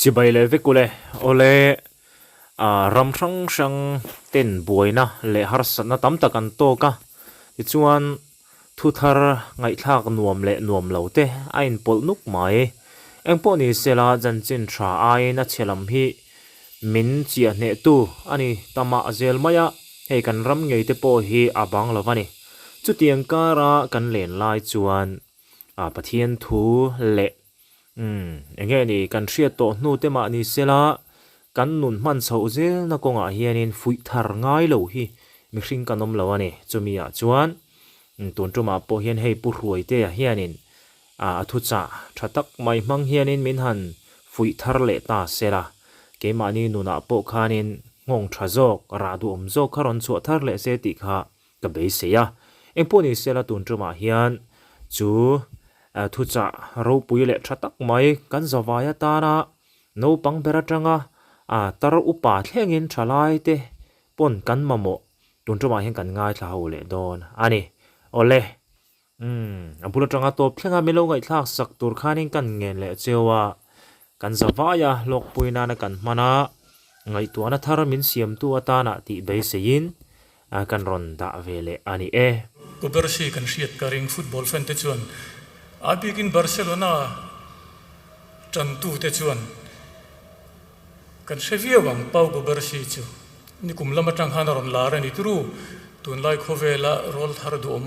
Chibai leh vek ule, awle ram hrang hrang ten buaina leh harsatna tam tak an tawk a, tichuan thu thar ngaihthlak nuam leh nuam lo te a inpawlh nuk mai. Engpawh ni sela chanchin tha aiin a chhe lam hi min chiah hnehtu a ni ta mah zel mai a, hei kan ram ngei te pawh hi a bang lo va ni. Chutiang kara kan len lai chuan Pathian thu leh Umm, enge ni kan hriat tawh hnu te mah ni sela, kan nun hman chhoh zelna kawngah hianin fuih thar ngai lo hi mihring kan awm lo a ni. Chumi ah chuan tun tumah pawh hian hei Pu Hruaitea hianin a thuchah tha tak mai hmang hianin min han fuih thar leh ta sela, keimahni nunah pawh khanin nghawng tha zawk, rah duhawm zawk kha rawn chhuah thar leh se tih kha Ka beisei a, engpawh ni sela tun tumah hian chu thuchah ropui leh tha tak mai kan zavai atana naupang ber atanga tar upa thlengin thalai te pawn kan mamawh tun tumah hian kan ngaithla ho leh dawn a ni. Awle, umm, a bul atanga tawp thlenga min lo ngaihthlak sak tur khanin kan ngen leh cheu a, kan zavaia hlawkpui nana kan hman a, ngaihtuahna thar min siamtu atana tih beiseiin A kan rawn dah ve leh a ni e. Kubersi kan hriat ka ring football fan te chuan a bikin Barcelona tantu te chuan kan hre viau ang Pau Kubersi chu nikum lam atang khan a rawn lar a ni turu tunlai khawvela rawl thar duhawm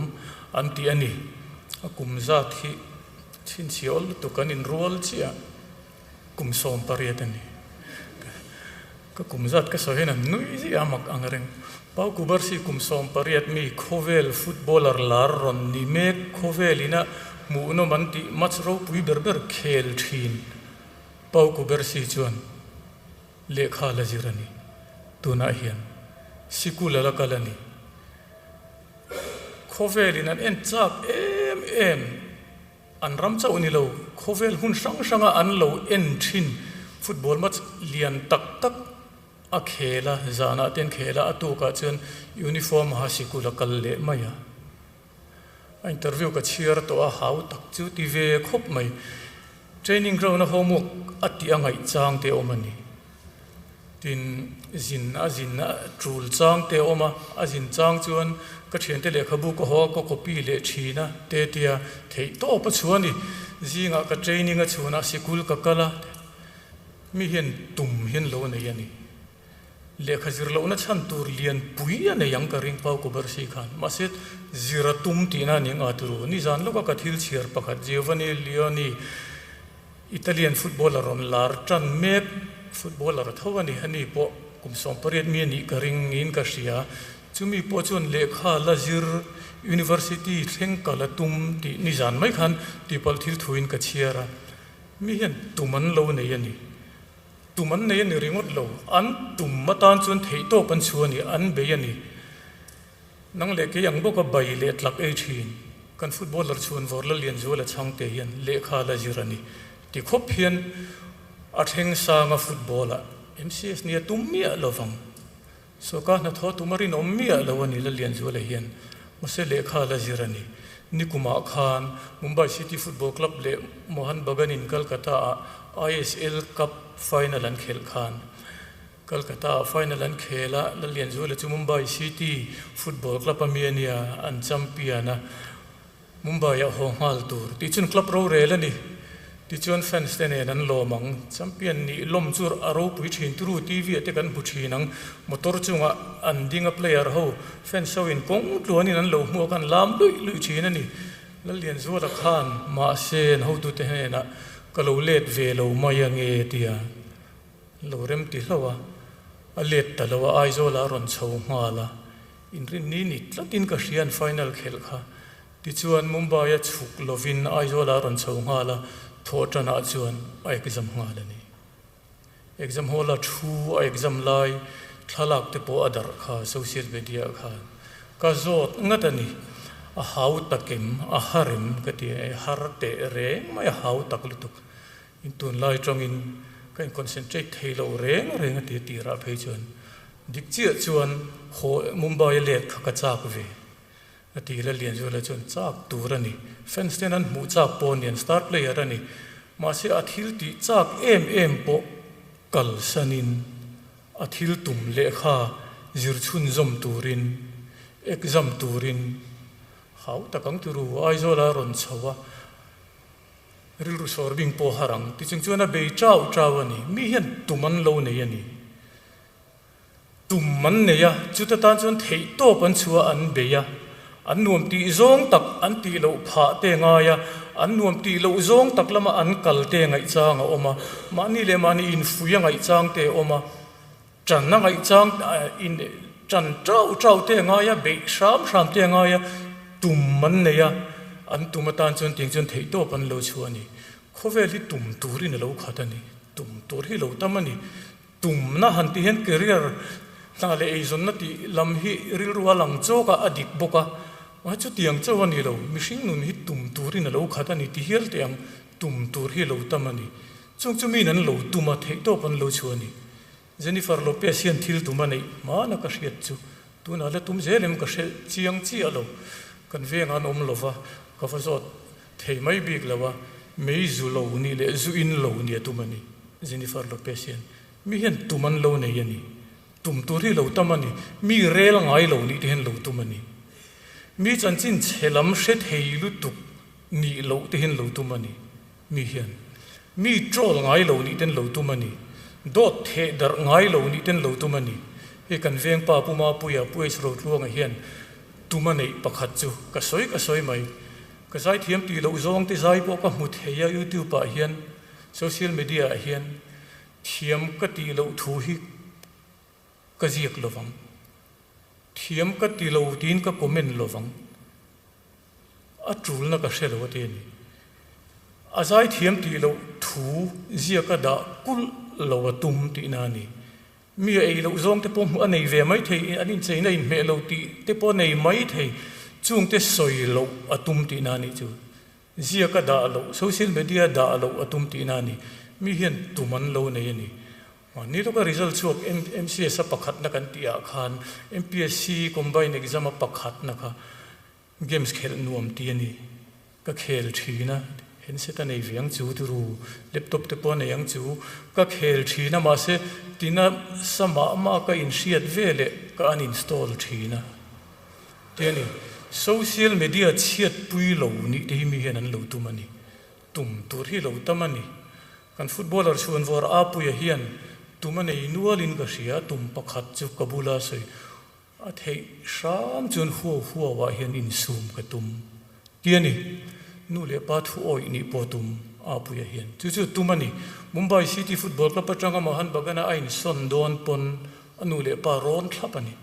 an ti a ni a kum zat hi chhinchhiah awl lutuk an inrual chiah. Kum 18 a ni. Ka kum zat ka sawi hian an nui ziah a mak ang reng. Pau Kubarsi kum 18 mi khawvel footballer lar rawn ni mek khawvel ina hmuhnawm an tih match ropui ber ber khel thin. Pau Kubarsi chuan lehkha la zir a ni. Tunah hian sikul a la kal a ni. Khawvel in an en chak em em. An ram chauh ni lo, khawvel hun hrang hranga an lo en thin football match lian tak tak a khel a, zanah te an khel a, a tukah chuan uniform ha sikul a kal leh mai a. A interview ka chhiar tawh a, hau tak chu ti ve khawp mai. Training ground a homework a tih a ngaih chang te a awm a ni. Tin, zin a zin a tul chang te a awm a, a zin chang chuan ka thiante lehkhabu ka haw a, ka copy leh thin a te tia theih tawp a chhuah a ni. Zingah ka training a chhunah sikul ka kal a, mi hian tum hian lo nei a ni. Lehkha zir lohna chhan tur lian pui a nei ang ka ring Pau Kubarsi khan. Mahse, zir a tum tihna a ni ang a turu. Nizan lawka ka thil chhiar pakhat Giovanni Leoni, Italian footballer rawn lar tan mek footballer tho a ni. Ani pawh kum 18 mi a nih ka ring niin ka hria. Chumi pawh chuan lehkha la zir university thleng kal a tum tih nizan mai khan tipalh thil thuin ka chhiar a. Mi hian tum an lo nei a ni. Tum an nei a ni ringawt lo. An tum atan chuan theihtawp an chhu a ni, an bei a ni. Nang leh kei ang bawka bai leh tlak ei thin kan footballer chhuan vawr la lian zual a chhangte hian lehkha la zir a ni ti khawp hian a thleng sang a football ah MCS nia tum miah lo vang. Sawrkar hnathawh tum a rinawm miah lo a ni la lian zuala hian mahse lehkha la zir a ni. Nikumah khan Mumbai City Football Club leh Mohan Bagan in Calcutta ah ISL Cup final an khelh khan Calcutta ah final an khel a, Lallianzuala chu Mumbai City Football Club a mi a nia, an champion a, Mumbai ah haw nghal tur tih chuan club rorel a ni. Tichuan fans te nen an lawm ang, champion nih lawm chu a ropui thin turu TV ah te kan hmu thin ang, motor chungah an ding a player ho fans ho in kawng tluanin an lo hmuak an lam luih luih thin a ni. Lallianzuala khan mahse an hotute hnenah ka lo let ve lo mai ange tia. Lo rem ti hlauh a, a let ta lo a, Aizawl ah a rawn chho nghal a, inrinni ni tlatin ka hria an final khelh kha. Tichuan Mumbai a chhuk lovin Aizawl ah a rawn chho nghal a, thawhtan ah chuan a exam nghal a ni. Exam hall a thu a exam lai thlalak te pawh a darh kha social media ah khan ka zawt ngat a ni. A hau takim, a harim ka ti a, har teh reng mai a hau tak lutuk. In tunlai tangin ka in concentrate thei lo reng reng a ti tirah phei chuan dik chiah chuan haw Mumbai a let kha ka chak ve a ti la Lianzuala chuan chak tur a ni fans ten an hmuh chak pawh a ni an star player a ni mahse a thil tih chak em em pawh. Kalsanin a thil tum lehkha zir chhunzawm turin, exam turin hau tak ang turu Aizawla rawn chho a, rilru sawr bing pawh har ang ti chung chuan a bei chau chau a ni. Mi hian tum an lo nei a ni. Tum an nei a, chuta tan chuan theihtawp an chhuah an bei a, an nuam tih zawng tak an tih loh phah te ngai a, an nuam tih loh zawng tak lama an kal te ngaihchang a awm a, mahni leh mahni infuih a ngaihchang te a awm a, ṭan a ngaihchang in ṭan ṭauh ṭauh te a ngai a, beih hram hram te a ngai a, tum an nei a, an tum atan chuan tiang chuan theihtawp an lo chhuah a ni. Khawvel hi tum turin a lo khat a ni, tum tur hi lo tam a ni. Tumna han tih hian career hna leh eizawnna tih lam hi rilru a lang chawk a, a dik bawk a. Mahse chutiang chauh a ni lo, mihring nun hi tum turin a lo khat a ni ti hial teh ang, tum tur hi lo tam a ni. Chung chu miin an lo tum a, theihtawp an lo chhuah a ni. Jennifer Lopez hian thil tum a neih hmana ka hriat chu tunah la tum zel em ka hre chiang chiah lo. Kan vengah an awm lova, ka va zawt Thei mai bik lo a, mei zu lo nih leh zu in lo nia tum a ni. Jennifer Lopez hian mi hian tum an lo nei a ni. Tum tur hi lo tam a ni. Mi rel ngai lo nih te hian lo tum a ni. Mi chanchin chhe lam hre thei lutuk nih loh te hian lo tum a ni. Mi hian mi troll ngai lo nih ten lo tum a ni. Dawt theh darh ngai lo nih ten lo tum a ni. Hei kan veng pa Pu Mapuia, Pu H Rotluanga hian tum a neih pakhat chu ka sawi ka sawi mai. Ka zaithiam tih loh zawng te zai pawh ka hmu thei a YouTube ah hian, social media ah hian thiam ka tih loh thu hi ka ziak lovang. Thiam ka ti lo tiin ka comment lovang. A tulna ka hre lo a ti a ni. A zaithiam tih loh thu ziak a dah kulh lo a tum tihna a ni. Mi a ei loh zawng te pawh hmuh a nei ve mai thei, an incheina inhmeh lo tih te pawh a nei mai thei, chung te sawi loh a tum tihna a nih chu. Ziak a dah loh, social media a dah loh a tum tihna a ni. Mi hian tum an lo nei a ni. Mahni lawka result chhuak MCS a pakhatna kan tih ah khan MPSC combined exam a pakhatna kha Games khelh nuam ti a ni. Ka khel thin a, handset a nei ve ang chu turu, laptop te pawh a nei ang chu. Ka khel thin a, mahse tina sa mah mah ka inhriat ve leh ka uninstall thin a ti a ni. Social media chhiatpui lo nih te hi mi hian an lo tum a ni. Tum tur hi lo tam a ni. Kan footballer chhuanvawr Apuia hian tum a nei nualin ka hria, tum pakhat chu ka bula sawi A theih hram chuan huau huau ah hian insum ka tum ti a ni. Nu leh pa thu awih nih pawh tum a puia hian chu chu tum a ni. Mumbai City Football Club atanga Mohan Bagan-a a insawn dawn pawn a nu leh pa rawn thlap a ni.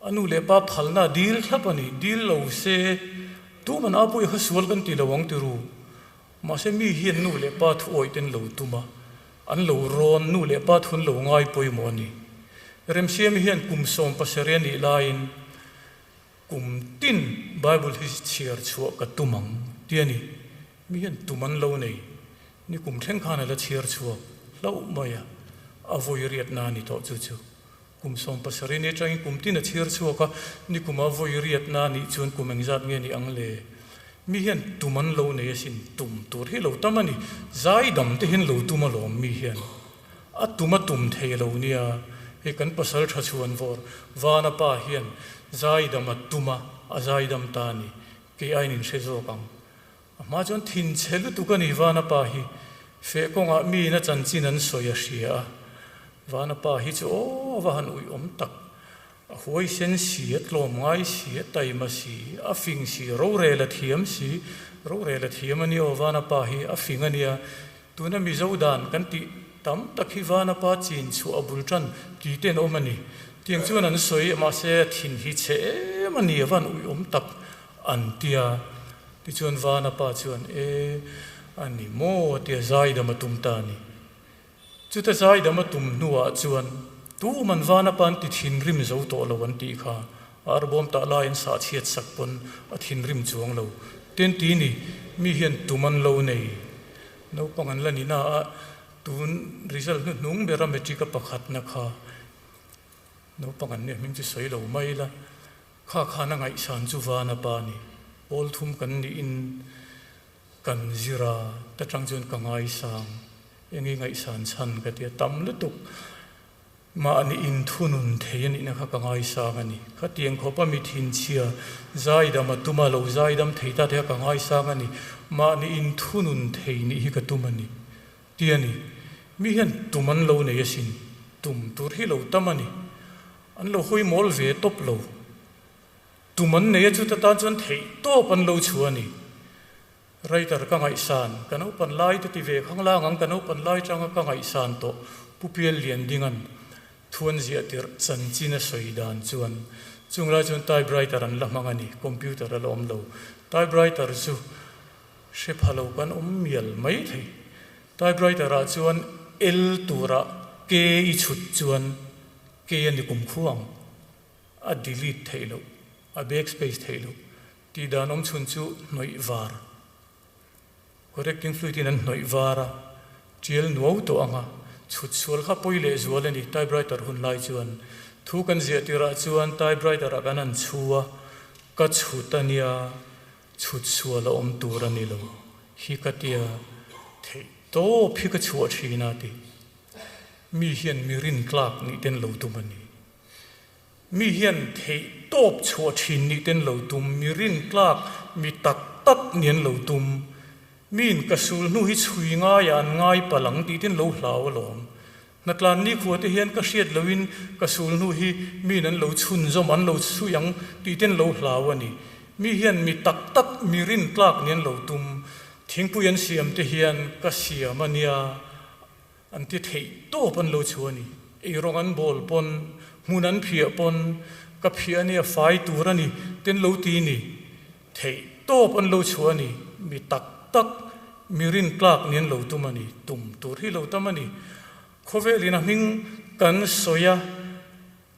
A nu leh pa phalna a dil thlap a ni. Dil lo se tuman a puia kha sual kan ti lo ang ti ru. Mahse mi hian nu leh pa thu awih ten lo tum a, an lo rawn nu leh pa thu an lo ngai pawimawh a ni. Remsiami hian kum 17 a nih laiin kum tin Bible hi chhiar chhuah ka tum ang ti a ni. Mi hian tum an lo nei. Ni kum thleng khan a la chhiar chhuak hlauh mai a, a vawi riatna a ni tawh chu chu. Kum 17 ni atangin kum tin a chhiar chhuak a, ni kuma vawi riatna a nih chuan kum engzat nge ni ang le? Mi hian tum an lo nei asin, tum tur hi lo tam a ni. Zaidam te hian lo tum alawm mi hian. A tum a tum thei lo nia, hei kan pasal tha chhuan vawr Vana pa hian zaidam a tum a, a zaidam ta a ni. Kei aiin in hre zawk ang. A hma chuan thinchhe lutuk a ni Vana pa hi. Feh kawngah miin a chanchin an sawi a hria a. Vana pa hi chu aw a va han uih awm tak. A huaisen si, a tlawm ngai si, a taima si, a fing si, rorel a thiam si. Rorel a thiam a nia aw Vana pa hi a fing a nia. Tuna Mizo dan kan tih tam tak hi Vana pa chin chhuah a bul tan ti ten awm a ni. Tiang chuan an sawi mahse a thin hi chhe em a ni a van uih awm tak an tia. Tichuan Vana pa chuan, E, a ni maw? tia zaidam a tum ta a ni. Chuta zaidam a tum hnuah chuan, Tuman Vana pa an ti thinrim zo tawh lo an tih kha. Arbawm tah laiin sahchhiat sak pawn a thinrim chuang lo. Ten ti ni, mi hian tum an lo nei. Naupang an la ni na a, tun result hnuhnung bera matric a pakhatna kha naupang an nih hming chu sawi lo mai la. Kha khan a ngaihsan chu Vana pa ni. Pawl thum kan niin kan zir a, ta tang chuan ka ngaisang. Eng i ngaihsan chhan ka ti a, tam lutuk. Mahni inthunun thei a nihna kha ka ngaisang a ni. Khatiang khawpa mi thinchhia zaidam a tum a, lo zaidam thei ta te kha ka ngaisang a ni. Mahni inthunun thei nih hi ka tum a ni. Ti a ni. Mi hian tum an lo nei asin. Tum tur hi lo tam a ni. An lo hawi mawl ve tawp lo. Tum an nei a chuta tan chuan theih tawp an lo chhuah a ni. Writer ka ngaihsan, ka naupan lai te ti ve khanglang ang, ka naupan lai tanga ka ngaihsan tawh Pu Pial Liandinga'n thuan ziah tirh chanchin a sawi dan chuan chung lai chuan typewriter an la hmang a ni, computer a la awm lo. Typewriter chu hre pha lo kan awm mial mai thei. Typewriter ah chuan L turah K i chhut chuan K a ni kum khu ang, a delete theih loh, a backspace theih loh. Tih dan awm chhun chu hnawih var. Correcting fluid in an hnawih var a, tial nuau tawh ang a, chhut sual kha pawi leh zual a ni typewriter hun lai chuan. Thu kan ziah tirah chuan typewriter ah kan han chhu a, ka chhut a nia, chhut sual a awm tur a ni lo hi ka tia, theih tawp hi ka chhuah thin a ti. Mi hian mi rintlak nih ten lo tum a ni. Mi hian theih tawp chhuah thin nih ten lo tum, mi rintlak, mi tak tak nih an lo tum. Miin ka sul hnu hi chhui ngaiah an ngai palh ang tih ten lo hlau alawm. Hnatlan nikhua te hian ka hriat loin ka sul hnu hi miin an lo chhunzawm, an lo chhui ang tih ten lo hlau a ni. Mi hian mi tak tak, mi rintlak nih an lo tum. Thingpui an siam te hian ka siam a nia. An ti theih tawp an lo chhu a ni. Eirawng an bawl pawn, hmun an phiah pawn, ka phiah a nia fai tur a ni, ten lo ti ni. Theih tawp an lo chhu a ni. Mi tak tak, mi rintlak ni an lo tum a ni. Tum tur hi lo tam a ni. Khawvelin a hming kan sawi a,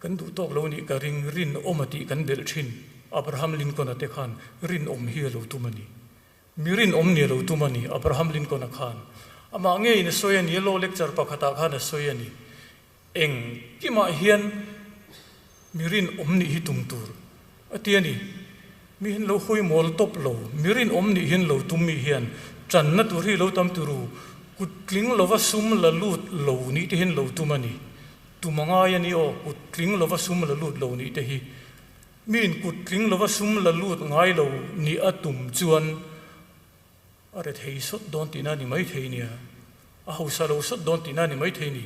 kan duh tawk lo nih ka ring, rinawm a tih kan belh thin. Abraham Lincoln-a te khan rinawm hi a lo tum a ni. Mi rinawm ni lo tum a ni, Abraham Lincoln-a khan. Amah ngeiin a sawi a ni, law lecture pakhatah khan a sawi a ni. Engkimah hian mi rinawm nih hi tum tur a ti a ni. Mi hian lo hawi mawl tawp lo, mi rinawm nih hian lo tum mi hian tanna tur hi lo tam turu, kut tling lova sum la lut lo nih te hian lo tum a ni. Tum a ngai a ni aw, kut tling lova sum la lut lo nih te hi. Miin kut tling lova sum la lut ngai lo nih a tum chuan a rethei sawt dawn tihna a ni maithei nia, a hausa lo sawt dawn tihna a ni maithei ni,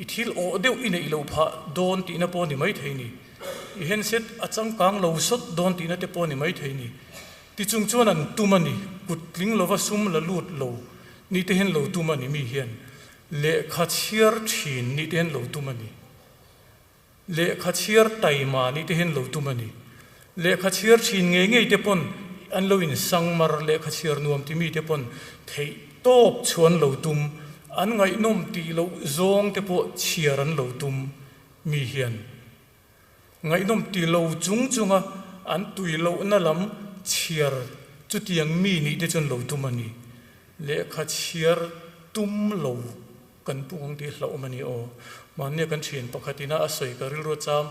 i thil awh deuh i neih loh phah dawn tihna pawh a ni maithei ni, i handset a changkang lo sawt dawn tihna te pawh a ni maithei ni. Tichung chuan an tum a ni, kut tling lova sum la lut lo nih te hian lo tum a ni, mi hian lehkha chhiar thin nih te hian lo tum a ni. Lehkha chhiar taima nih te hian lo tum a ni. Lehkha chhiar thin ngei ngei te pawn an lo in sangmar, lehkha chhiar nuam ti mi te pawn theih tawp chuan lo tum, an ngaihnawm tih loh zawng te pawh chhiar an lo tum mi hian ngaihnawm ti lo chung chunga an tui lohna lam chhiar chutiang mi nih te chuan lo tum a ni. Lehkha chhiar tum lo. Kan pu ang tih hlauhawm a ni aw. Mahnia kan thian pakhat ina a sawi ka rilru cham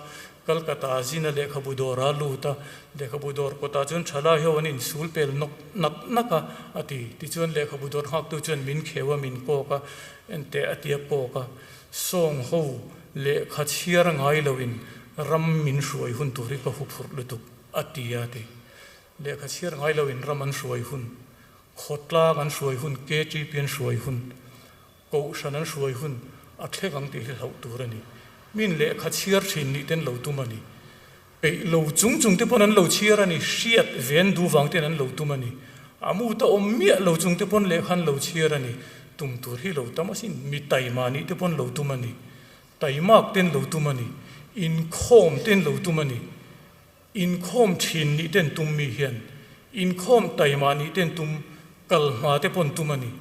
Calcutta zina lehkhabu dawr a lut a, lehkhabu dawr kawtah chuan thalai ho an insul pel nawk nak nak a, a ti. Tichuan lehkhabu dawr nghaktu chuan min kheu a, min kawk a, enteh a ti a kawk a. Sawng ho lehkha chhiar ngai loin ram min hruai hun tur hi ka huphurh lutuk, a ti a ti. Lehkha chhiar ngai loin ram an hruai hun Khawtlang an hruai hun, KTP an hruai hun, Kohhran an hruai hun a thleng ang tih hi hlauh tur a ni. Min lehkha chhiar thin nih ten lo tum a ni. Peih lo chung chung te pawn an lo chhiar a ni, hriat ven duh vang ten an lo tum a ni. A mut a awm miah lo chung te pawn lehkha an lo chhiar a ni. Tum tur hi lo tam asin, mi taima nih te pawn lo tum a ni. Taimak ten lo tum a ni. Inkhawm ten lo tum a ni. Inkhawm thin nih ten tum mi hian inkhawm taima nih ten tum kal hma te pawn tum a ni.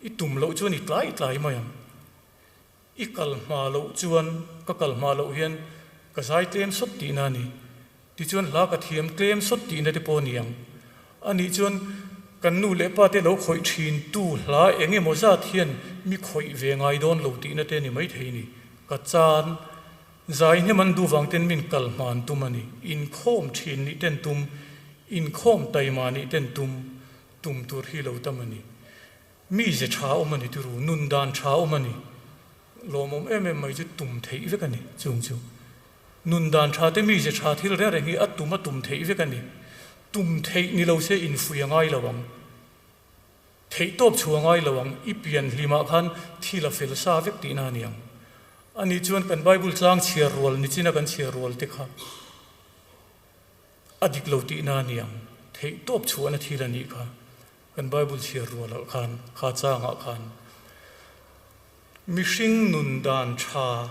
I tum loh chuan i tlai tlai mai ang. I kal hma loh chuan ka kal hma loh hian ka zai tlem sawt tihna a ni. Tichuan hla ka thiam tlem sawt tihna te pawh a ni ang. Anih chuan kan nu leh pa te lo khawih thin tu hla eng emaw zat hian mi khawih ve ngai dawn lo tihna te a ni maithei ni. Ka chan Zai hnem an duh vang ten min kal hman tum a ni. Inkhawm thin nih ten tum, inkhawm taima nih ten tum, tum tur hi lo tam a ni. Mize tha awm a ni turu, nun dan tha awm a ni. Lawmawm em em mai chu tum theih vek a ni chung chu. Nun dan tha te mize tha thil reng reng hi a tum a tum theih vek a ni. Tum theih ni lo se infuih a ngai lo ang. Theih tawp chhuah ngai lo ang, i pian hlimah khan thil a fel sa vek tihna a ni ang. Ani chuan kan Bible tlang chhiar rual nichina kan chhiar rual te kha a dik lo tihna a ni ang. Theih tawp chhuahna thil a nih kha kan Bible chhiar rualah khan, kha changah khan. Mihring nun dan tha,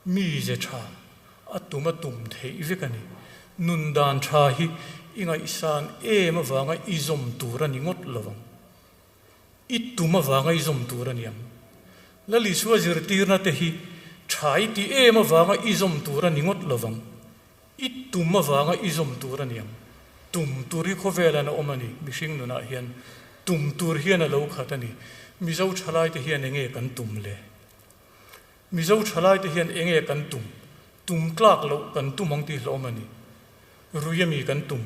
mize tha a tum a tum theih vek a ni. Nun dan tha hi i ngaihsan em avanga i zawm tur a ni ngawt lo ang. I tum avanga i zawm tur a ni ang. Lal Isua zirtirna te hi tha i ti em avanga i zawm tur a ni ngawt lo vang. I tum avanga i zawm tur a ni ang. Tum tur hi khawvelan a awm a ni, mihring nunah hian tum tur hian a lo khat a ni. Mizo thalaite hian enge kan tum le? Mizo thalaite hian enge kan tum? Tum tlak loh kan tum ang tih hlawm a ni. Rui ami kan tum?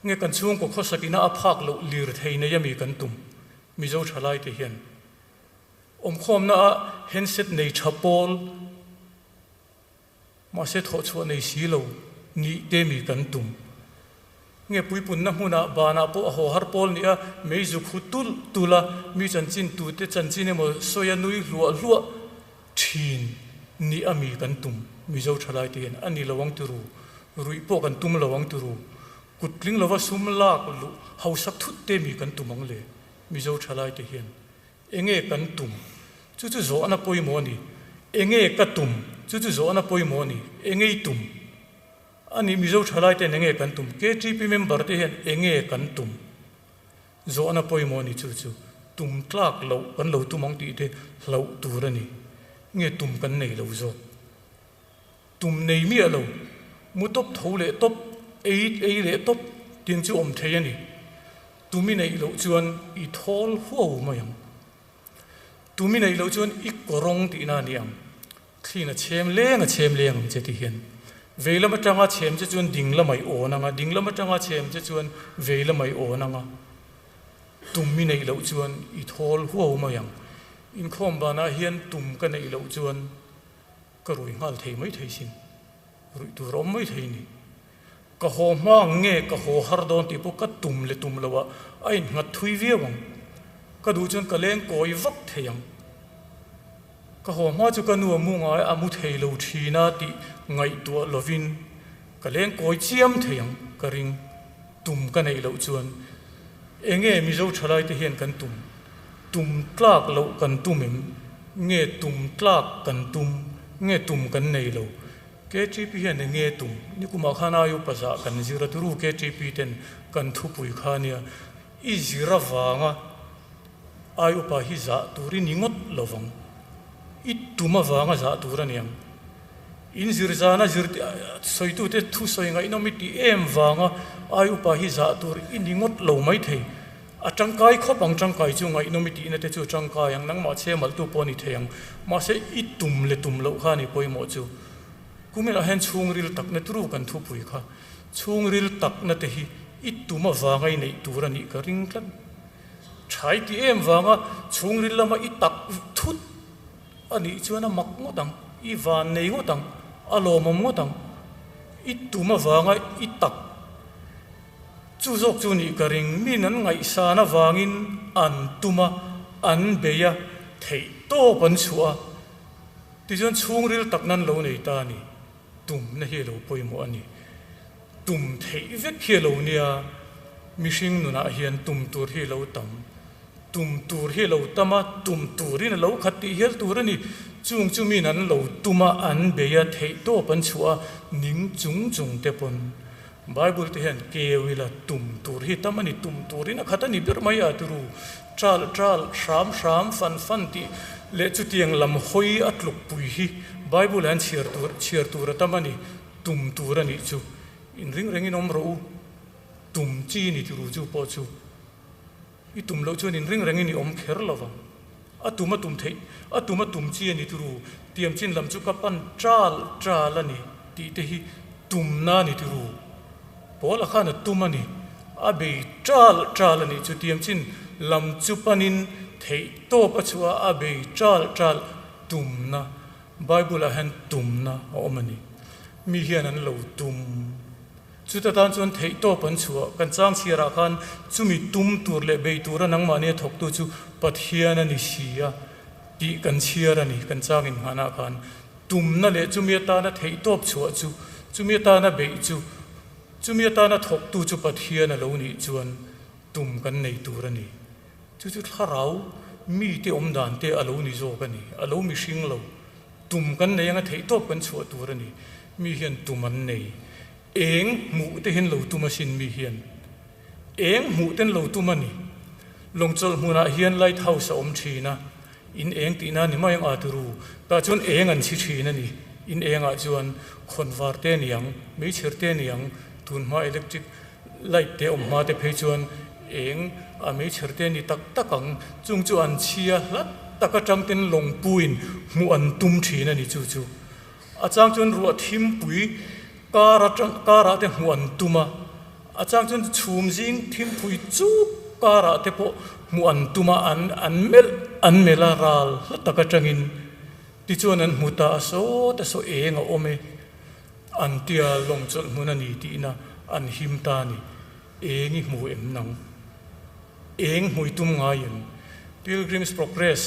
Nge kan chhungkaw khawsakina a phak loh lir thei nei ami kan tum? Mizo thalaite hian awmkhawmna ah handset nei tha pawl Mahse thawhchhuah nei si lo nih te mi kan tum. Nge puipunna hmunah banah pawh a haw har pawl nia mei zuk hu tulh tulh a, mi chanchin tute chanchin emaw sawi a nui hluah hluah thin nih a mi kan tum. Mizo thalai te hian a ni lo ang tiru, ruih pawh kan tum lo ang tiru, kut tling lova sum lak luh hausak thut te mi kan tum ang le Mizo thalai te hian. Enge kan tum? Chu chu zawhna pawimawh a ni. Enge ka tum? Chu chu zawhna pawimawh a ni. Enge i tum? A nih Mizo thalai ten enge kan tum? KTP member te hian enge kan tum? Zawhna pawimawh a ni chu chu. Tum tlak loh kan lo tum ang tih te hlauh tur a ni. Nge tum kan nei lo zawk? Tum nei miah lo, mu tawp tho leh tawp, ei ei leh tawp tin chu awm thei a ni. Tum i neih loh chuan i thawl huau mai ang. Tum i neih loh chuan i kawrawng tihna a ni ang. Thlin a chhem leng a chhem leng ang che ti hian. Vei lam atanga chhem che chuan ding lamah i awn ang a, ding lam atanga chhem che chuan vei lamah i awn ang a. Tum i neih loh chuan i thawl huau mai ang. Inkhawm banah hian tum ka neih loh chuan Ka rui nghal thei mai thei sin, ruih tur a awm mai thei ni. Ka haw hma ang nge ka haw har dawn tih pawh ka tum leh tum lo ah a innghat thui viau ang. Ka duh chuan ka leng kawi vak thei ang. Ka haw hma chu ka nu a mu ngai a mu thei lo thin a tih ngaihtuah lovin ka leng kawi chiam thei ang ka ring. Tum ka neih loh chuan enge Mizo thalai te hian kan tum? Tum tlak loh kan tum em? Nge tum tlak kan tum? Nge tum kan nei lo? KTP hian eng nge tum? Nikumah khan ai upa zah kan zir a turu KTP ten kan thupui kha nia. I zir avanga ai upa hi zah tur i ni ngawt lovang. I tum avanga zah tur a niang. In zir zana zir sawitute thu sawi ngaihnawm i tih em vanga ai upa hi zah tur i ni ngawt lo maithei. A tangkai khawp ang tangkai chu ngaihnawm i tihna te chu tangkai ang, nangmah chhe malhtu pawh a ni thei ang. Mahse i tum leh tum loh kha a ni pawimawh chu. Kuminah hian chhungril takna turu kan thupui kha. Chhungril takna te hi i tum avanga i neih tur a nih ka ring tlat. Tha i ti em vanga chhungril lama i tak thut a nih chuan a mak ngawt ang, i van nei ngawt ang, a lawmawm ngawt ang. I tum avanga i tak. Chu zawk chu nih ka ring, min an ngaihsan avangin an tum a, an bei a, theih tawp an chhuah a, tichuan chhungril tak nan lo nei ta a ni. Tumna hi a lo pawimawh a ni. Tum theih vek hi a lo nia, mihring nunah hian tum tur hi a lo tam. Tum tur hi a lo tam a, tum turin a lo khat tih hial tur a ni. Chung chu min an lo tum a, an bei a, theih tawp an chhuah a, ning chung chung te pawn Bible te hian keu ila tum tur hi tam a ni, tum turin a khat a ni ber mai a turu ṭal ṭal, hram hram, fan fan tih leh chutiang lam hawi a tlukpui hi Bible hian chhiar tur chhiar tur a tam a ni, tum tur a nih chu. Inring rengin awm rawh u, tum chi ni turu chu pawh chu. I tum loh chuan inring rengin i awm kher lo vang. A tum a tum theih, a tum a tum chi a ni turu, tiam chin lam chu ka pan ṭal ṭal a ni tih te hi tumna a ni turu. Paula khan a tum a ni, a bei ṭal ṭal a nih chu tiam chin lam chu panin Theihtawp a chhuah a, a bei ṭal ṭal tumna, Bible-ah hian tumna a awm a ni. Mi hian an lo tum. Chuta tan chuan theihtawp an chhuah. Kan chang chhiarah khan chumi tum tur leh bei tura nangmahnia thawktu chu Pathian a ni si a tih kan chhiar a ni. Kan chang innghanah khan tumna leh chumi atana theihtawp chhuah chu, chumi atana beih chu, chumi atana thawktu chu Pathian a lo nih chuan tum kan nei tur a ni. Chu chu thlarau mite awm dan te a lo ni zawk a ni. A lo mihring lo. Tum kan nei anga theihtawp kan chhuah tur a ni. Mi hian tum an nei. Eng hmuh te hian lo tum asin mi hian. Eng hmuh ten lo tum a ni. Lawngchawlh hmunah hian light house a awm thin a. In eng tihna ni mai ang a turu. Tah chuan eng an chhi thin a ni. In engah chuan khawnvar te niang, meichher te niang, tunhma electric Light te awm hma te phei chuan eng a meichher te ni tak tak ang, chung chu an chhia hlat tak atang ten lawngpuiin hmuh an tum thin a ni chu chu. A chang chuan ruah thimpui kar atang karah te hmuh an tum a, a chang chuan chhum zing thimpui chuk karah te pawh hmuh an tum a, an an melh an melh a ral hla tak atangin tichuan an hmu ta a sawt a saw eng a awm e. An tia lawng chawlh hmun a ni tihna an him ta a ni. Eng i hmu em nang? Eng hmui tum ngai em? Pilgrim's Progress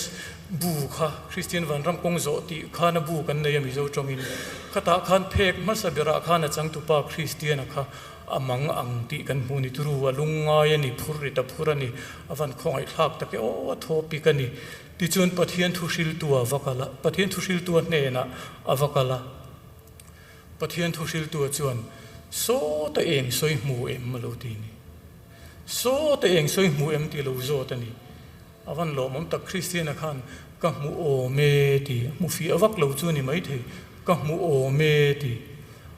bu kha Kristian Vanram kawng zawh tih khan a bu kan nei a Mizo tawngin. Khatah khan phek hmasa berah khan a changtupa Kristiana kha a mang ang tih kan hmu ni turu a lungngai a ni, phur rit a phur a ni, a van khawngaihthlak tak e aw a thaw pik a ni. Tichuan Pathian thuhriltu a va kal a, Pathian thuhriltu a hnenah a va kal a. Pathian thuhriltua chuan, Sawta eng sawi hmu em? a lo ti ni. Sawta eng sawi hmu em tih a lo zawt a ni. A van lawmawm tak Kristiana khan, Ka hmu awm e ti. A hmu fiah vak lo chu a ni maithei. Ka hmu awm e ti.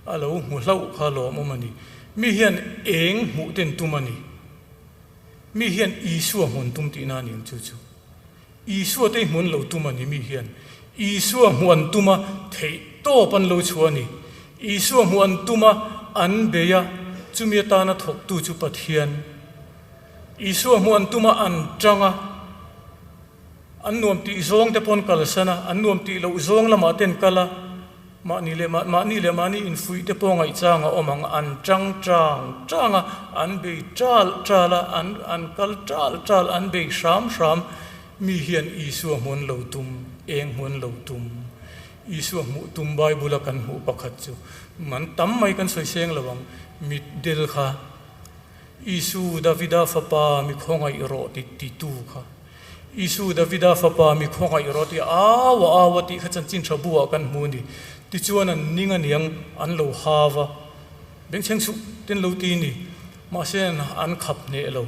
A lo hmu hlauh kha lawmawm a ni. Mi hian eng hmuh ten tum a ni. Mi hian Isua hmun tum tihna a ni ang chu chu. Isua te hmun lo tum a ni mi hian Isua hmuh an tum a, theih tawp an lo chhuah a ni. Isua hmuh an tum a, an bei a, chumi atana thawktu chu Pathian. Isua hmuh an tum a, an tang a, an nuam tih zawng te pawh an kalsan a, an nuam tih loh zawng lamah te an kal a, Mahni leh mahni leh mahni infuih te pawh ngaihchang a awm ang, an tang tang tang a, an bei tal tal a, an an kal tal tal, an bei hram hram. Mi hian Isua hmuan lo tum, eng hmuan lo tum? Isua hmuh tum Bible a kan hmuh pakhat chu man tam mai kan sawi seng lo ang, mitdel kha Isu Davida fapa mi khawngaih rawh ti titu kha. Isu Davida fapa mi khawngaih rawh tih au a au a tih kha chanchin tha buah kan hmu a ni. Tichuan an ning a niang an lo hau a, bengchheng suh ten lo ti ni. Mahse an khap hneh lo.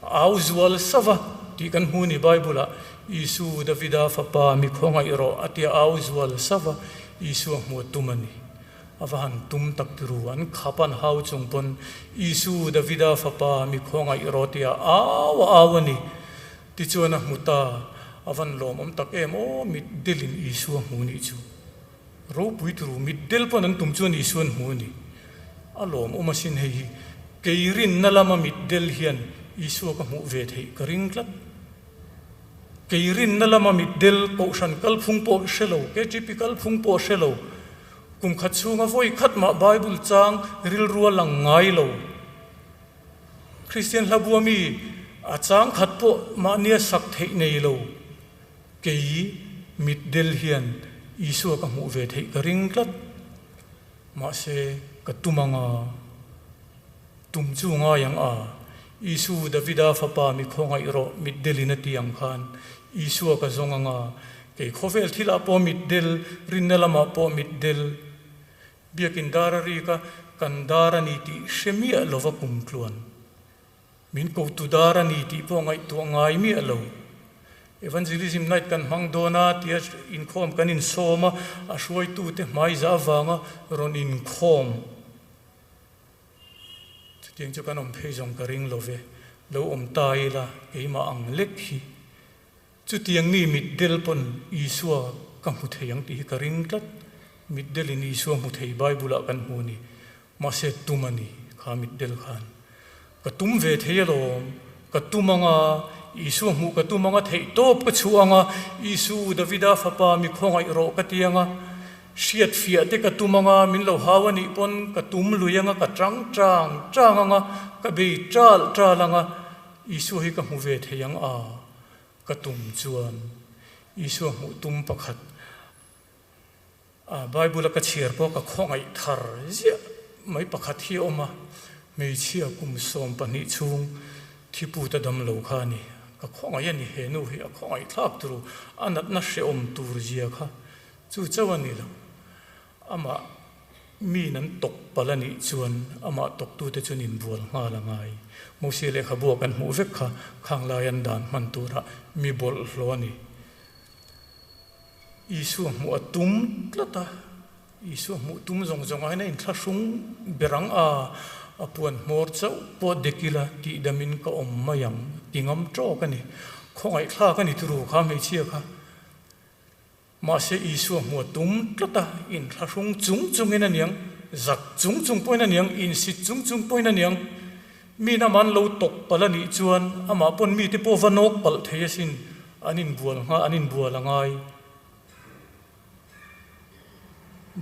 Au zual sava tih kan hmu a ni Bible ah Isu Davida fapa mi khawngaih rawh a tia au zual sava Isua hmuh a tum a ni. A va han tum tak ti ru, an khap an hau chung pawn Isu Davida fapa mi khawngaih rawh tia au a au a ni. Tichuan a hmu ta, a van lawmawm tak em aw, mitdelin Isua hmu nih chu. Ropui ti ru, mitdel pawn an tum chuan Isua an hmu a ni. A lawmawm asin hei hi, kei rinna lama mitdel hian Isua ka hmuh ve theih ka ring tlat. Kei rinna lama mitdel kohhran kalphung pawh hre lo, KTP kalphung pawh hre lo, kum khat chhunga vawi khat mah Bible chang rilru a lang ngai lo. Kristian hlabua mi a chang khat pawh mahnia sak theih nei lo. Kei mitdel hian Isua ka hmuh ve theih ka ring tlat. Mahse ka tum anga. Tum chu ngai ang a, Isu Davida fapa mi khawngaih rawh mitdelin a ti ang khan Isua ka zawng ang a, kei khawvel thilah pawh mitdel, rinna lamah pawh mitdel, biakin dar a rik a, kan dar a ni tih hre miah lova kum tluan. Min kotu dar a ni tih pawh ngaihtuah ngai miah lo. Evangelism Night kan hmang dawn a tia inkhawm kan insawm a, a hruaitute hmaiza avanga rawn inkhawm. Chutiang chu kan awm phei zawng ka ring lo ve, lo awm ta ila keimah ang lek hi. Chutiang mi mitdel pawn Isua ka hmu thei ang tih hi ka ring tlat. Mitdelin Isua hmu thei Bible-ah kan hmu a ni. Mahse tum a ni kha mitdel khan. Ka tum ve thei alawm, ka tum anga. Isua hmuh ka tum anga theih tawp ka chhuah anga, Isu, Davida fapa mi khawngaih rawh ka ti anga, hriat fiah te ka tum anga, min lo hau a nih pawn ka tum lui anga, ka tang tang tang anga, ka bei tal tal anga, Isua hi ka hmu ve thei ang a, ka tum chuan Isua hmuh tum pakhat a Bible a ka chhiar pawh ka khawngaih thar ziah mai pakhat hi a awm a, hmeichhia kum 12 chhung thiput a dam lo kha a ni. Ka khawngaih a ni, he nu hi a khawngaih thlak turu, a natna hrehawm tur zia kha chu chauh a ni lo. Amah miin an tawk palh a nih chuan amah tawktute chuan inbual nghal a ngai. Mosia lehkhabu a kan hmuh vek kha khang lai an dan hman turah mi bawlhhlawh a ni. Isua hmuh a tum tlat a, Isua hmuh tum zawng zawng ah hian a inthlahrung ber ang a, a puan hmawr chauh pawh dek ila tih damin ka awm mai ang ti ngam tawk a ni. Khawngaihthlak a ni turu kha hmeichhia kha. Mahse Isua hmuh a tum tlat a, inthlahrung chung chungin a niang, zak chung chung pawhin a niang, insit chung chung pawhin a niang. Mi in amah an lo tawk palh a nih chuan amah pawn mite pawh va nawk palh thei asin. An inbual ngha, an inbual a ngai.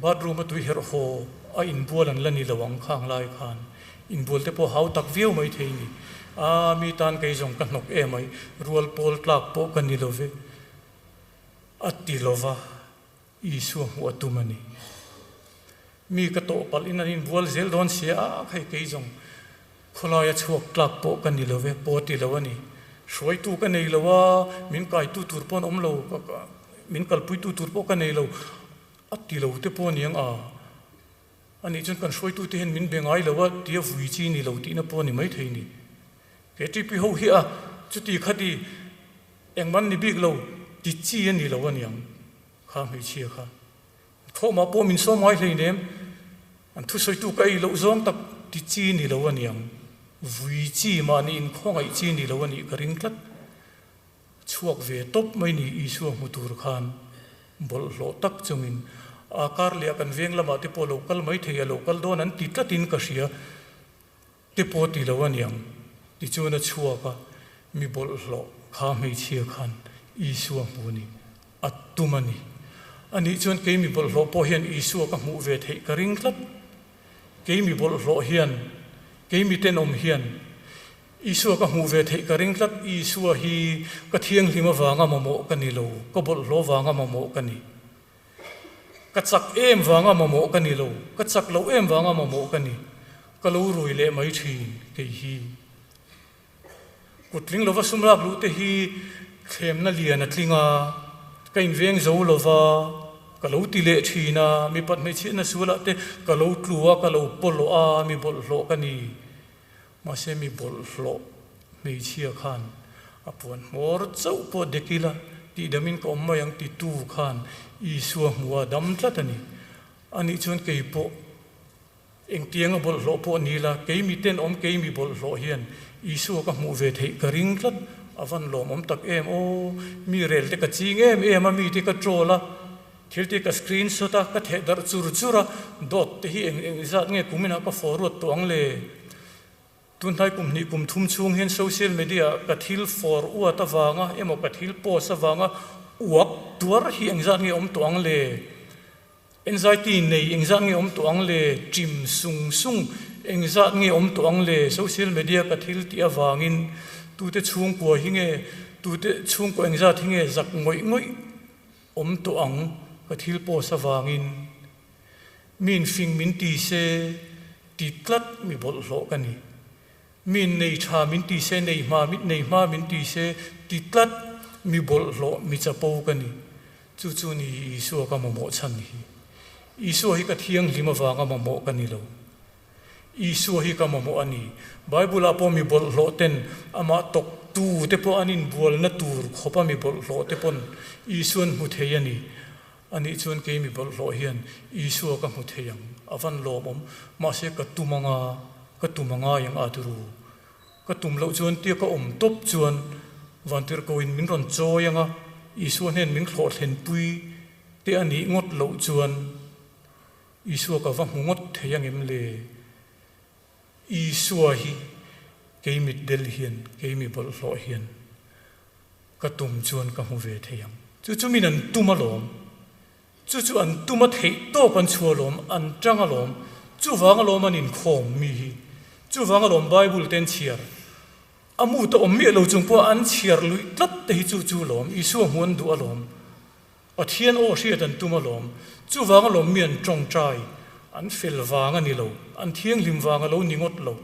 Bathroom a tui herh haw a inbual an la ni lo ang khang lai khan. Inbual te pawh hau tak viau mai thei ni. A, mi tan kei zawng ka hnawk em ai, rual pawl tlak pawh ka ni lo ve. A ti lo va, Isua hmuh a tum a ni. Mi ka tawh palh in an inbual zel dawn sia, a khai kei zawng khawlai a chhuak tlak pawh ka ni lo ve, pawh ti lo a ni. Hruaitu ka nei lo a, min kaitu tur pawh an awm lo, min kalpuitu tur pawh ka nei lo, a ti lo te pawh a ni ang a. Anih chuan kan hruaitu te hian min be ngai lo a, tia vui chi ni lo tihna pawh a ni maithei ni. KTP ho hi a, chuti khati engman ni bik lo ti chi a ni lo a niang kha hmeichhia kha. Thawhmah pawh min sawm ngai hleinem, an thusawitu ka ei loh zawng tak ti chi ni lo a niang, vui chi mahni inkhawngaih chi ni lo a nih ka ring tlat. Chhuak ve tawp mai ni Isua hmu tur khan bawlhhlawh tak chungin a kar leh a kan veng lamah te pawh lo kal mai thei a lo kal dawn an ti tlatin ka hria te pawh ti lo a niang tichuan a chhuak a mi bawlhhlawh kha hmeichhia khan Isua hmu ni a tum a ni. Anih chuan kei mi bawlhhlawh pawh hian Isua ka hmuh ve theih ka ring tlat. Kei mi bawlhhlawh hian, kei mi tenawm hian Isua ka hmuh ve theih ka ring tlat. Isua hi ka thianghlim avanga mamawh ka ni lo, ka bawlhhlawh vanga mamawh ka ni. Ka chak em vanga mamawh ka ni lo, ka chak loh em vanga mamawh ka ni. Ka lo rui leh mai thin kei hi. Kut tling lova sum lak luh te hi thlemna lian a tling a, ka inveng zo lova ka lo ti leh thin a, mipat hmeichhiatna sualah te ka lo tlu a, ka lo pawlawh a, mi bawlhhlawh ka ni. Mahse mi bawlhhlawh hmeichhia khan a puan hmawr chauh pawh dek ila tihdamin ka awm mai ang titu khan Isua hmuh a dam tlat a ni. Anih chuan kei pawh Engtianga bawlhhlawh pawh ni la, kei mi tenawm kei mi bawlhhlawh hian Isua ka hmuh ve theih ka ring tlat, a van lawmawm tak em aw, mi rel te ka ching em em a, mi te ka troll a, thil te ka screenshot a, ka theh darh chur chur a, dawt te hi eng eng zat nge kuminah ka forward tawh ang le? Tunhnai kum hnih kum thum chhung hian social media ah ka thil forward avanga emaw ka thil post avanga uak tuar hi engzat nge awm tawh ang le? Anxiety nei engzat nge awm tawh ang le? Chim sung sung engzat nge awm tawh ang le? Social media ka thil tih avangin tute chhungkua hi nge, tute chhungkua engzat hi nge zak ngawih ngawih awm tawh ang ka thil post avangin? Mi infing min ti se ti tlat mi bawlhhlawh ka ni. Mi innei tha min ti se, nei hma nei hma min ti se ti tlat mi bawlhhlawh mi chapo ka ni. Chu chu ni Isua ka mamawh chhan hi. Isua hi ka thianghlim avanga mamawh ka ni lo. Isua hi ka mamawh a ni. Bible ah pawh mi bawlhhlawh ten amah tawk tu te pawh an inbualna tur khawp a mi bawlhhlawh te pawn Isuan hmu thei a ni. Anih chuan kei mi bawlhhlawh hian Isua ka hmu thei ang. A van lawmawm. Mahse ka tum anga, ka tum a ngai ang a turu. Ka tum loh chuan tia ka awm tawp chuan Vantirhkohin min rawn chawi anga Isua hnen min thlawh thlenpui te a nih ngawt loh chuan Isua ka va hmu ngawt thei angem le? Isua hi kei mitdel hian, kei mi bawlhhlawh hian. Ka tum chuan ka hmu ve thei ang. Chu chu min an tum alawm. Chu chu an tum a theih tawp an chhuah alawm, an tang alawm. Chuvang alawm an inkhawm mi hi. Chuvang alawm Bible te an chhiar. A mu te awm miah lo chung pawh an chhiar luih tlat te hi chu chu lawm. Isua hmu an duh alawm. Pathian aw hriat an tum alawm. Chuvang alawm mi an tawngtai. An fel vang a ni lo. An thianghlim vang a lo ni ngawt lo.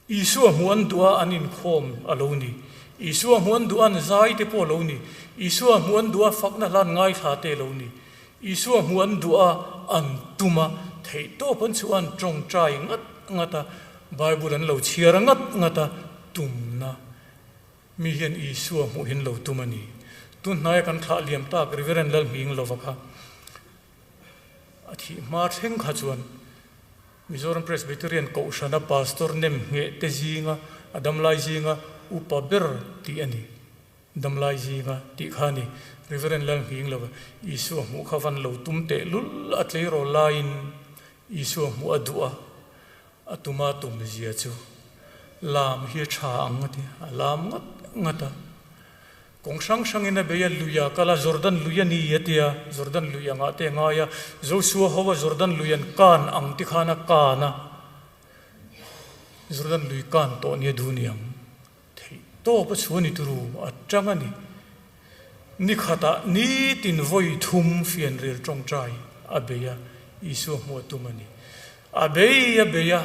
Isua hmuh an duh a an inkhawm a lo ni. Isua hmuh an duh a an zai te pawh a lo ni. Isua hmuh an duh a fakna hlan ngaithla te a lo ni. Isua hmuh an duh a an tum a, theihtawp an chhuah a an tawngtai ngat ngat a, Bible an lo chhiar ngat ngat a, tumna mi hian Isua hmuh hi an lo tum a ni. Tun hnaia kan thlah liam tak Reverend Lalhminglova kha a thih hma thleng kha chuan Mizoram Presbyterian Kohhrana Pastor nem ngheh te zinga a damlai zinga upa ber tih a ni. Damlai zinga tih kha a ni. Reverend Lalnghinglova Isua hmuh kha van lo tum teh lul a tleirawl laiin Isua hmuh a duh a, a tuma tum zia chu lam hi a tha ang a ti. A lam ngat ngat a. Kawng hrang hrangin a bei a, lui a kal a, Jordan lui a ni a ti a, Jordan lui angah te a ngai a, Joshua ho a Jordan lui an kan ang ti khan a kan a, Jordan lui kan tawh nia duh ni ang, theih tawp a chhuah ni turu a tang a ni. Ni khatah nitin vawi thum fianrial tawngtai a bei a, Isua hmuh a tum a ni. A bei a bei a,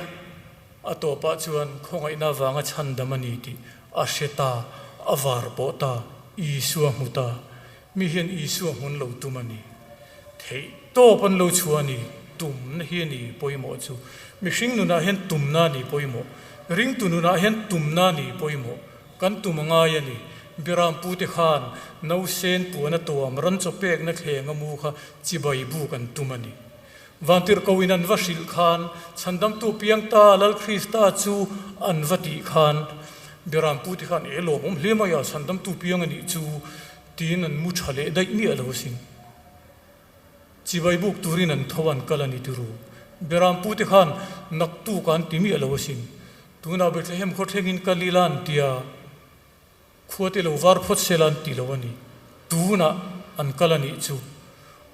a tawpah chuan khawngaihna avanga chhandam a ni tih a hre ta, a var pawh ta, Isua hmu ta. Mi hian Isua hmun lo tum a ni. Theih tawp an lo chhuah a ni. Tumna hi a ni pawimawh chu. Mihring nunah hian tumna a ni pawimawh. Ringtu nunah hian tumna a ni pawimawh. Kan tum a ngai a ni. Biram pute khan nausen puan a tuam ran chaw pekna thleng a mu kha chibai buk an tum a ni. Vantirhkohin an va hrilh khan Chhandamtu piang ta Lal Krista chu an va tih khan Biram pute khan e lawmawm hle mai a, Chhandamtu piang a nih chu tiin an mu tha leh daih miah lo asin. Chibai buk turin an tho an kal a ni tiru. Biram pute khan naktuk an ti miah lo asin. Tunah Bethlehem khawthlengin kal ila an ti a, khua te lo var phawt sela an ti lo a ni. Tunah an kal a nih chu.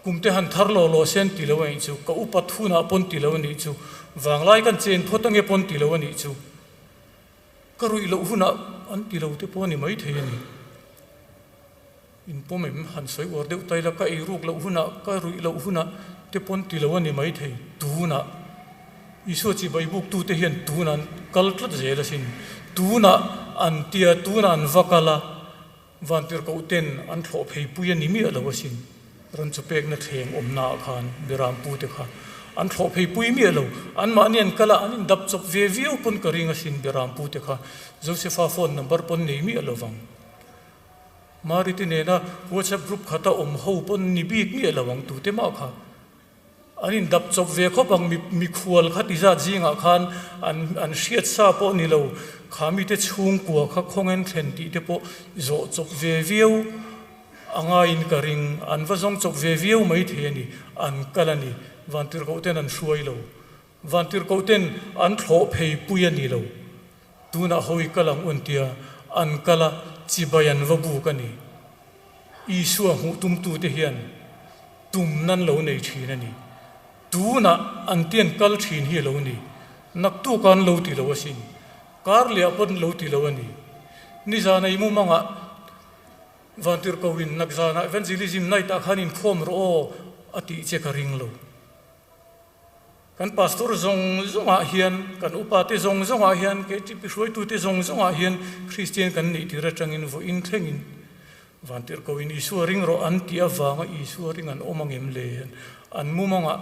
Kum te han thar law law se an ti lo a nih chu. Ka upat hunah pawn ti lo a nih chu. Vanglai kan chen phawt ange pawn ti lo a nih chu. Ka ruih loh hunah an ti lo te pawh a ni maithei a ni. In pawm em? Han sawi uar deuh ta ila, ka ei ruk loh hunah, ka ruih loh hunah te pawn ti lo a ni maithei. Tunah Isua chibai buktute hian tunah an kal tlat zel asin. Tunah an tia, tunah an va kal a, vantirhkoh ten an thlawh phei pui a ni miah lo asin. Ran chu pekna thleng awmnaah khan Birampute kha an thlawh phei pui miah lo. Anmahni an kal a, an indap chawp ve viau pawn ka ring asin Birampute kha. Josefa phone number pawn nei miah lo vang. Mari te nena WhatsApp group khata awm ho pawn ni bik miah lo ang tute mah kha. An indap chawp ve khawp ang mi mikhual kha ti zat zingah khan an an hriat sa pawh ni lo kha mite chhungkua kha khawngen thlen tih te pawh zawh chawp ve viau a ngaiin ka ring. An va zawng chawp ve viau mai thei a ni. An kal a ni. Vantirhkoh ten an hruai lo. Vantirhkoh ten an thlawh phei pui a ni lo. Tunah hawi kal ang un tia an kal a, chibai an va buk a ni. Isua hmuh tumtute hian tum nan lo nei thin a ni. Tunah an tian kal thin hi a lo ni. Naktuk an lo ti lo asin. Kar leh ah pawn lo ti lo a ni. Nizan ei mumangah Vantirhkohin nakzanah Evangelism Night ah khan inkhawm rawh aw a tih che ka ring lo. Kan pastor zawng zawngah hian, kan upate zawng zawngah hian, KTP hruaitute zawng zawngah hian Kristian kan nih tir atangin vawiin thlengin Vantirhkohin Isua ring rawh an tih avanga Isua ring an awm angem le? An mumangah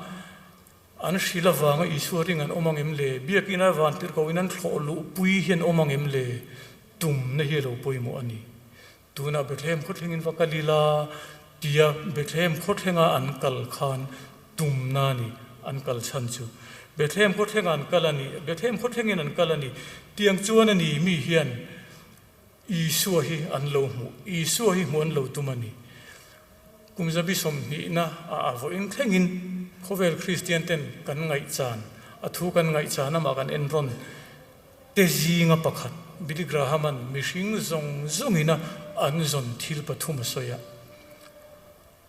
an hrilh avanga Isua ring an awm angem le? Biakina Vantirhkohin an thlawh luhpui hian awm angem le? Tumna hi a lo pawimawh a ni. Tunah Bethlehem khawthlengin va kal ila tia Bethlehem khawthlenga an kal khan tumna a ni, an kal chhan chu. Bethlehem khawthlenga an kal a ni, Bethlehem khawthlengin an kal a ni. Tiang chuan a ni mi hian Isua hi an lo hmuh, Isua hi hmuh an lo tum a ni. Kum zabi sawmhnihna a vawiin thlengin khawvel Kristian ten kan ngaihchan, a thu kan ngaihchan amah kan enrawn te zinga pakhat. Billy Graham-a'n mihring zawng zawngina an zawn thil pathum a sawi a.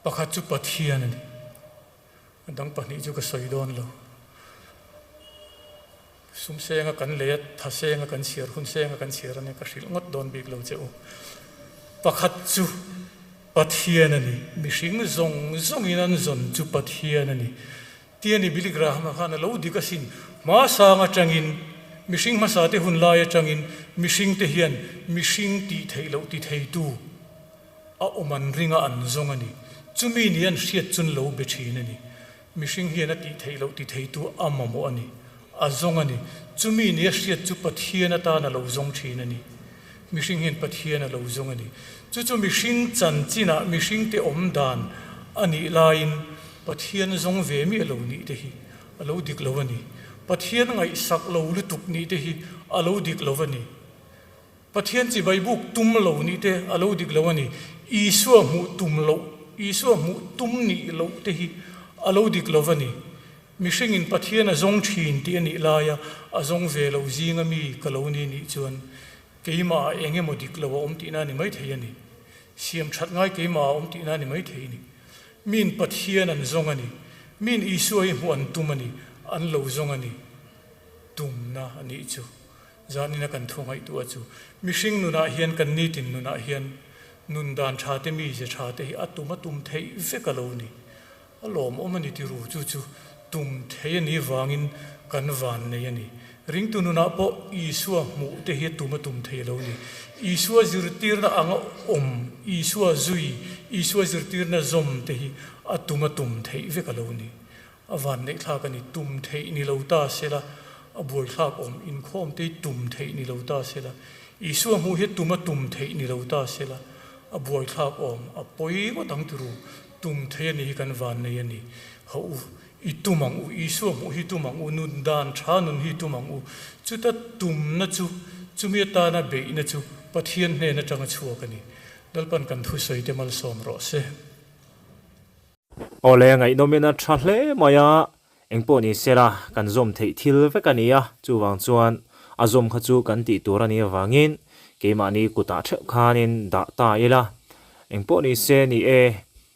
Pakhat chu Pathian a ni. A dang pahnih chu ka sawi dawn lo. Sum senga kan lei a, tha senga kan chhiar, hun senga kan chhiar a nia, ka hrilh ngawt dawn bik lo che u. Pakhat chu Pathian a ni, mihring zawng zawngin an zawn chu Pathian a ni. Tia ni Billy Graham-a khan a lo dik asin, hmasang atangin, mihring hmasa te hun lai atangin mihring te hian mihring tih theih loh ti theitu a awm an ringa an zawng a ni. Chumi ni an hriat chun lo be thin a ni. Mihring hian a tih theih loh ti theitu a mamawh a ni, a zawng a ni. Chumi ni a hriat chu Pathian atan a lo zawng thin a ni. Mihring hian Pathian a lo zawng a ni. Chu chu mihring chanchinah mihringte awm dan a nih laiin Pathian zawng ve miah lo nih te hi a lo dik lo a ni. Pathian ngaihsak lo lutuk nih te hi a lo dik lo a ni. Pathian chibai buk tum lo nih te a lo dik lo a ni. Isua hmuh tum loh, Isua hmuh tum nih loh te hi a lo dik lo a ni. Mihringin Pathian a zawng thin tih a nih laia a zawng ve lo zinga mi ka lo ni nih chuan keimah ah eng emaw dik lo a awm tihna a ni maithei a ni. Siam that ngai keimah ah a awm tihna a ni maithei a ni. Miin Pathian an zawng a ni. Miin Isua hi hmuh an tum a ni. An lo zawng a ni. Tumna a nih chu. Zanina kan thu ngaihtuah chu mihring nunah hian kan nitin nunah hian nun dan tha te mize tha te hi a tum a tum theih vek a lo ni. A lawmawm a ni ti ru chu chu tum thei a nih vangin kan van nei a ni. Ringtu nunah pawh Isua hmuh te hi a tum a tum thei a lo ni. Isua zirtirna anga awm, Isua zui, Isua zirtirna zawm te hi a tum a tum theih vek a lo ni. A vanneihthlak a ni, tum theih ni lo ta sela, a buaithlak awm inkhawm te hi tum theih ni lo ta sela, Isua hmuh hi tum a tum theih ni lo ta sela, a buaithlak awm, a pawi ngawt ang ti ru, tum thei a ni hi kan vannei a ni. Hauh u, i tum ang u, Isua hmuh hi tum ang u, nun dan tha nun hi tum ang u, chuta tumna chu, chumi atana beihna chu Pathian hnen atanga chhuak a ni. Lalpan kan thusawi te malsawm rawh se. Awle, ngaihnawmin a tha hle mai a, engpawh ni sela kan zawm theih thil vek a ni a, chuvang chuan a zawm kha chu kan tih tur a nih avangin keimahni kutah theuh khanin dah ta ila, engpawh ni se ni e,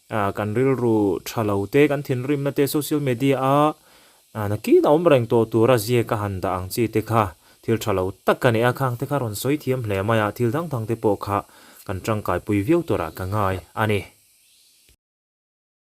kan rilru tha lo te, kan thinrimna te social media a nakin a awm reng tawh tura ziak a han dah ang chi te kha thil tha lo tak a ni a, khang te kha rawn sawi thiam hle mai a, thil dang dang te pawh kha kan tangkaipui viau turah ka ngai a ni.